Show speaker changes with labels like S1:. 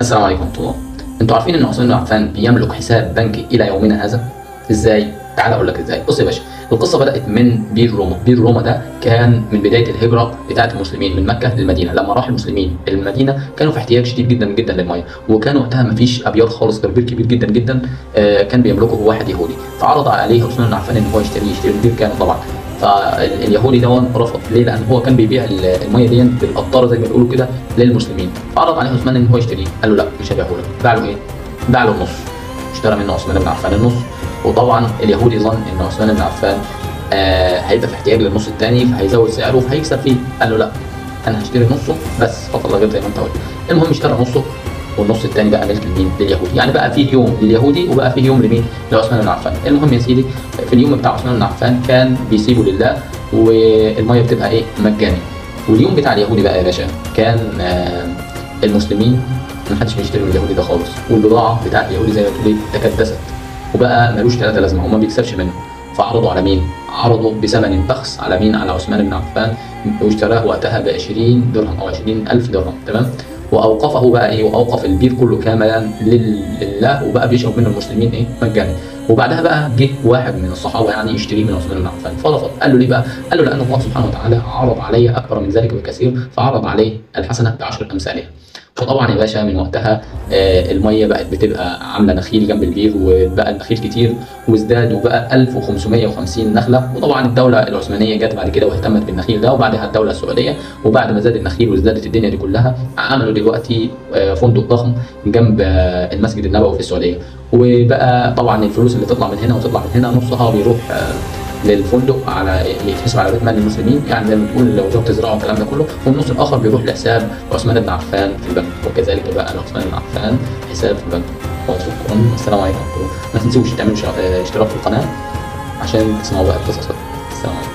S1: السلام عليكم ورحمة الله. انتوا عارفين ان عثمان بن عفان بيملك حساب بنكي الى يومنا هذا؟ ازاي؟ تعال اقول لك ازاي. بص يا باشا، القصة بدات من بير روما. بير روما ده كان من بداية الهجرة بتاعه المسلمين من مكة للمدينة. لما راح المسلمين المدينة كانوا في احتياج شديد جدا جدا للمية، وكان وقتها مفيش ابيار خالص غير بير كبير جدا جدا كان بيملكه واحد يهودي. فعرض عليه عثمان بن عفان ان هو يشتري البير كامل طبعا. فاليهودي ده رفض. ليه؟ لان هو كان بيبيع المية دي بالقطارة زي ما بيقولوا كده للمسلمين. فعرض عليه عثمان ان هو يشتريه، قال له لا مش هبيعه لك. باع له ايه؟ باع له النص. اشترى منه عثمان بن عفان النص. وطبعا اليهودي ظن ان عثمان بن عفان هيبقى في احتياج للنص الثاني فهيزود سعره فهيكسب فيه. قال له لا انا هشتري نصه بس فقط لا غير زي ما انت قلت. المهم اشترى نصه، والنص الثاني بقى ملك لمين؟ لليهودي. يعني بقى فيه يوم لليهودي وبقى فيه يوم لمين؟ لعثمان بن عفان. المهم يا سيدي في اليوم بتاع عثمان بن عفان كان بيسيبه لله والمية بتبقى ايه؟ مجاني. واليوم بتاع اليهودي بقى يا باشا كان المسلمين ما حدش بيشتري من اليهودي ده خالص، والبضاعه بتاعت اليهودي زي ما تقول ايه؟ تكدست وبقى ملوش ثلاثة لازمه وما بيكسبش منه. فعرضوا على مين؟ عرضوا بثمن بخس على مين؟ على عثمان بن عفان، واشتراه وقتها ب 20 درهم او 20,000 درهم، تمام؟ واوقفه بقى ايه؟ واوقف البير كله كاملا لله، وبقى بيشرب منه المسلمين ايه؟ مجانا. وبعدها بقى جه واحد من الصحابة يعني يشتريه من عثمان بن عفان، فرفض. قال له ليه بقى؟ قال له لان الله سبحانه وتعالى عرض علي اكبر من ذلك بكثير، فعرض عليه الحسنة بعشر امثالها. وطبعا يا باشا من وقتها المية بقت بتبقى عامله نخيل جنب البير، وبقى النخيل كتير وازداد وبقى 1550 نخله. وطبعا الدولة العثمانية جت بعد كده واهتمت بالنخيل ده، وبعدها الدولة السعودية. وبعد ما زاد النخيل وازدادت الدنيا دي كلها، عملوا دلوقتي فندق ضخم جنب المسجد النبوي في السعودية. وبقى طبعا الفلوس اللي تطلع من هنا وتطلع من هنا نصها بيروح للفندق على يتحسب على بيت مال المسلمين، يعني زي ما تقول وزارة الزراعة والكلام ده كله، والنص الاخر بيروح لحساب عثمان بن عفان في البنك. وكذلك بقى لعثمان بن عفان حساب في البنك. وشكرا، السلام عليكم. ما تنسوش تعملوا اشتراك في القناة عشان تسمعوا بقى القصص. السلام عليكم.